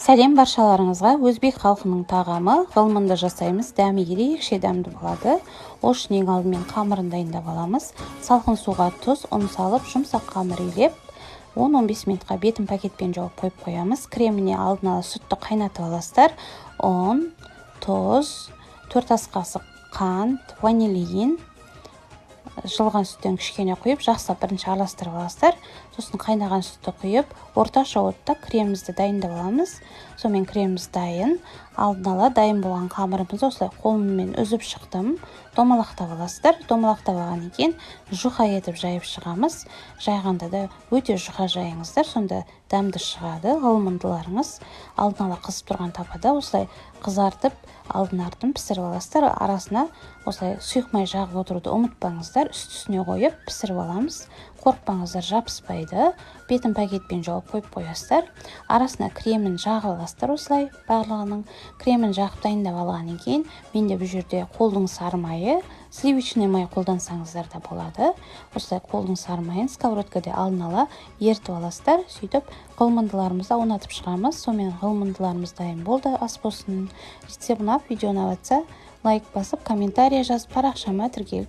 Сәлем баршаларыңызға! Өзбек халқының тағамы ғылмынды жасаймыз. Дәмі ерекше дәмді болады. Ол үшін ең алдымен қамырын дайындап аламыз. Салқын суға тұз, ұн салып, жұмсақ қамыр илеп, 10-15 минутқа бетін пакетпен жауып қойып қоямыз. Креміне алдын ала сүтті қайнатып аласыздар. Ұн, тұз, 4 ас қасық қант, ванилин, жылыған сүттен кішкене құйып, жақсылап бірінші араластырып аласыздар. Сосын қайнаған сүтті құйып, орташа отта кремімізді дайындап аламыз. Сонымен, креміміз дайын. Алдын ала дайын болған қамырымызды осылай қолыммен үзіп шықтым. Домалақтап аласыздар. Домалақтап алғаннан кейін жұқа етіп жайып шығамыз. Жайғанда да өте жұқа жайыңыздар, сонда дәмді шығады ғылмындыларыңыз. Алдын ала қызып тұрған табада осылай қызартып, алдын артын пісіріп аласыздар. Арасына осылай сұйық май жағып отыруды ұмытпаңыздар. Үсті үстіне қойып пісіріп аламыз. Қорықпаңыздар, жабыспайды. Бетін пакетпен жауып қойып қоясыздар. Арасына кремін жағып аласыздар. Осылай барлығының кремін жағып, дайындап алғаннан кейін, менде бұл жерде қолдың сары майы, сливочный май қолдансаңыздар да болады. Осылай қолдың сары майын сковородкада алдын ала ерітіп аласыздар. Сөйтіп ғылмындыларымызды аунатып шығамыз. Сонымен, ғылмындыларымыз дайын болды. Ас болсын! Рецепт ұнап, видео ұнап жатса, лайк басып, комментарий жазып, парақшама тіркеліп